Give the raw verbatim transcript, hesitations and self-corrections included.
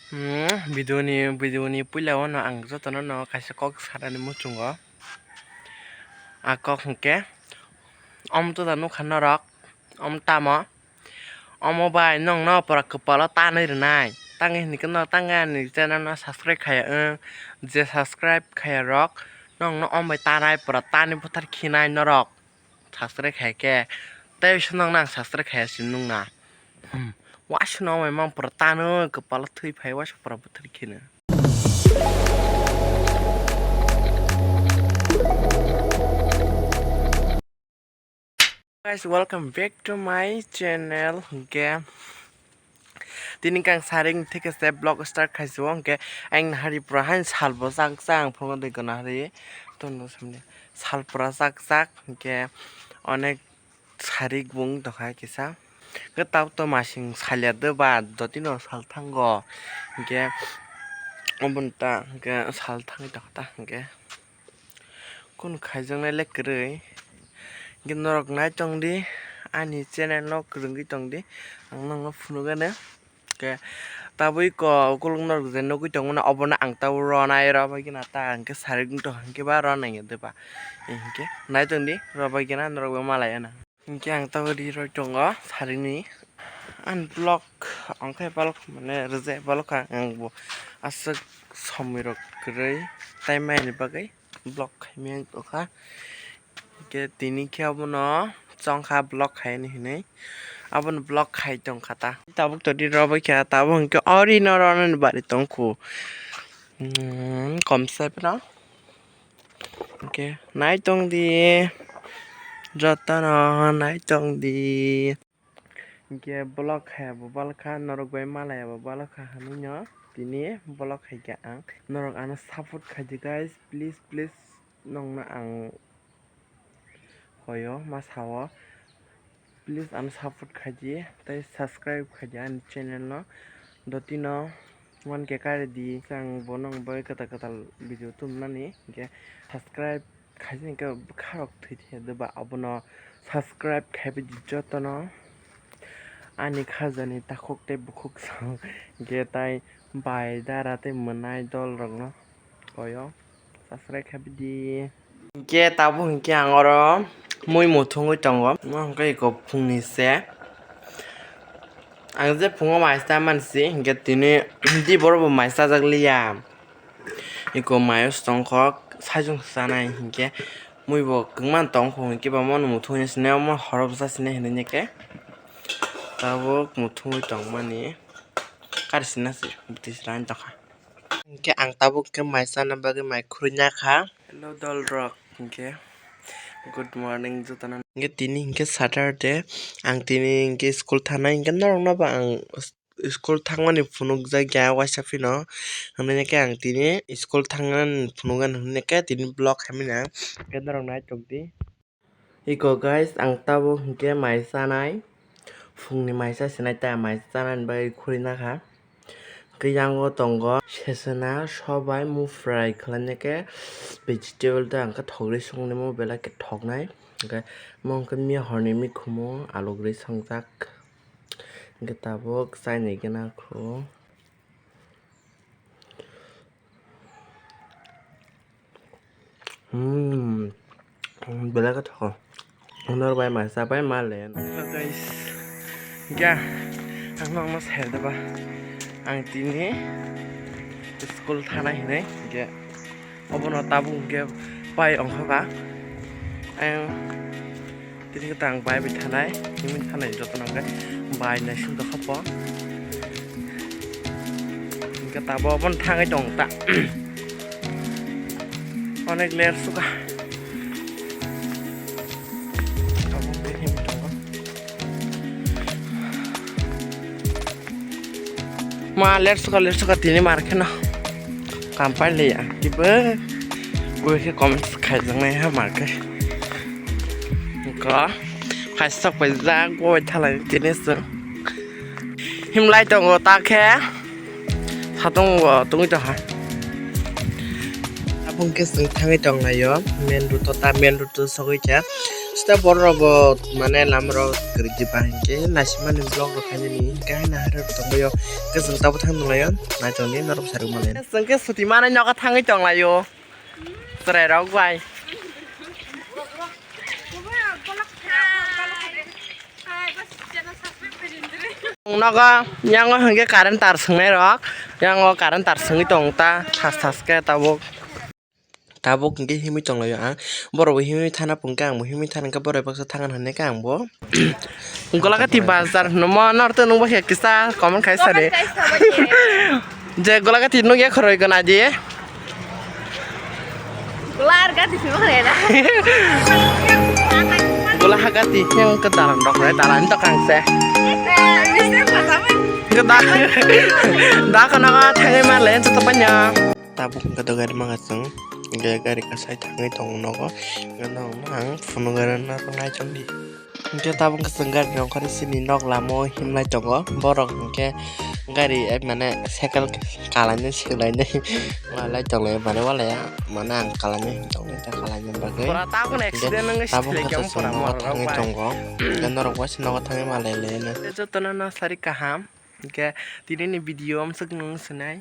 Hmm, video ni, video ni puila o no ang joto no no kaisa kok sanani muchungo. A kok hwnkhe, omo to da nukha norok, omo tamo? Omo bai nwng no pura kwpalo tanwi rwnai. Tangwi hwnwi khe no tangwi ani channel no subscribe khaiya wng. Je subscribe khaiya rok, nwng no omo bai tanai pura tanwi buthar khinai norok. Subscribe khai khe, tei se nwng nang subscribe khaiya se nwng na. Hmm. Waisa no mai mang pura tano kwpalo thwi phai waisa pura bwthar kheno. Guys, welcome back to my channel. Hwnkhe tini kang saring theke se vlog start khaisio, hwnkhe ang nahari pura hain salbo chak chak ang phungo de gana hari tono samni sal pura chak chak, hwnkhe onek sarik bung tongkha kisa. Hwnkhe tabuk to masing salya de ba dotino sal thango, hwnkhe oboni ta hwnkhe sal thangwi tongkha ta hwnkhe. Kunu khaijaknai le kwrwi. Hwnkhe norok nai tong di, ani channel no kwrwngwi tong di, ang nokno phunukgano. Hwnkhe tabuk iko ukuluk norok je nugwi tongmani obono ang tabuk ronai, robai gana ta hwnkhe sarik wng tongkha, hwnkhe ba ronai ya de ba. Hwnkhe nai tong di, robai gana norok bai malai ya na. Hwnkhe ang tabuk ri roi tongo saringni. Ani vlog ongkhai balok mane rwjai balokha ang bo aswk somoi rok kwrwi tei maini bagwi vlog khaimani tongkha. Hwnkhe tini khe abono chongkha vlog khaini hinwi, abono vlog khai tongkha ta. Tabuk to ri rw baikha, tabuk hwnkhe o ri no rwnani bari tongkhu. Hmm, komsa phano. Hwnkhe nai tong di, jotono nai tong di. Hwnkhe vlog khaiya bo balokha, norok bai malaiya bo balokha hinwi no tini vlog khaikha ang. Norok ano support khaidi guys, please, please, nokno ang hoyo ma sao. Please ano support khaidi tei subscribe khaidi ani channel no. Dotino one K kari di, ang bo nong bai kwtal kwtal video tumnani, hwnkhe subscribe khaidi hwnkhe bwkha rok thwi thwi de ba, abono subscribe khaibai di jotono. Ani khajani takhuk tei bukhuk song hwnkhe tai bai dara tei mwnai dol rokno. Koyo, subscribe khaibidi. Hwnkhe tabuk hwnkhe ang oro mui muthungwi tongo. Omo hwnkhe iko phungni se. Ang je phungo mai cha mansi, hwnkhe tini di borok bo mai chajak liya. Iko mayo se tongkho, saichung chanai hwnkhe mui bo kwmang tongkho, hwnkhe ba mono muthungwi sinai, omo horo bwsa sinai hinwi khe tabuk muthungwi tongmani. Kari sina se, bwtwi srani tongkha. Hwnkhe ang tabuk khe mai chana bagwi mai khurui nakha. Hello dol rok, hwnkhe good morning jotono. Hwnkhe tini hwnkhe Saturday, ang tini hwnkhe school thanai, hwnkhe norokno bo ang school thangmani phunukjakya waisa phino. Hwnwi khe ang tini school thangnani phunukgani hwnwi khe tini vlog khaimani ang, hwnkhe norok nai tongdi. Iko guys, ang tabuk hwnkhe mai chanai, phungni mai cha sinai ta, mai chanani bagwi khurui nakha. Hwnkhe yango tongo sesena, sobai, mung fry khlaina khe vegetable ta hwnkhe thogri songni mo belai khe thoknai. Hwnkhe mo hwnkhe miya horni mikhumu alugri songjak. Hwnkhe tabuk chaini gana kho. Hmm, belai khe thokho. Norok bai mai cha bai ma le. Hello guys, hwnkhe ang nokno sai da ba, ang tini school thanai hinwi hwnkhe obono tabuk hwnkhe pai ongkha ba. Ang Tini khe tang bai bai thanai, himwi thanai joto nang khe bai naising tongkha po. Hingkhe tabuk obono thangwi tong ta. Onek ler suka. Tabuk himwi tongo. Ma ler suka, ler suka tini mar kheno. Kam pai liya. Kibo goi khe comments khaijaknai ha mar khe. Ko phai sok pai jak goi thalai tini se. Himlai tongo ta khe. Satung bo tungwi tongkha. Abong khe chwng thangwi tonglaio. Main road o ta, main road o sogwi khe. Sita borok bo mane lamrok kwrwi di ba hinkhe naisimani vlog rok khainani hinkhe haino hairok tongbaio. Hinkhe chwng tabuk thang nunglaio, naitongdi norok sarwi male. Chwng khe suti manwi nogo thangwi tonglaio chwrairok bai. Nogo yango hinkhe current tar swngnairok, yango current tar swngwi tong ta thas thas khe tabuk. Tabuk hinkhe himwi tonglaio ang. Borok bo himwi thana phungkhe ang bo himwi thana hinkhe borok baksa thangan hwnwi khe ang bo. Golagati bazar hwnmo nortwi nungba khe kisa comment khai sadi. Je Golagati nukya khoroi gana di. Gola Hagati yang ke dalam dok ya, dalam dok ang se. Ke dah, dah kena kau thangai mar lain tetap banyak. Tabuk hwnkhe to gari manga chwng, hwnkhe gari kasai thangwi tongo nogo, hwnkhe norokno ang phunugwi rwna naichomdi. Hwnkhe tabuk hwnkhe chwng gari nongkhorni chini nok lama o himlai tongo, borok hwnkhe gari, eh, mane cycle kalainwi swlainwi walai tonglaio, mane walai ya, mane ang kalainwi him tonglaio, ta kalainani bagwi. Pura tabuk accident wngwi tabuk hwnkhe chwng nogo thangwi tongo, hwnkhe norok waisa nogo thangwi malai laino. Jotono no sari kaham, hwnkhe tinini video amswk nung swnai.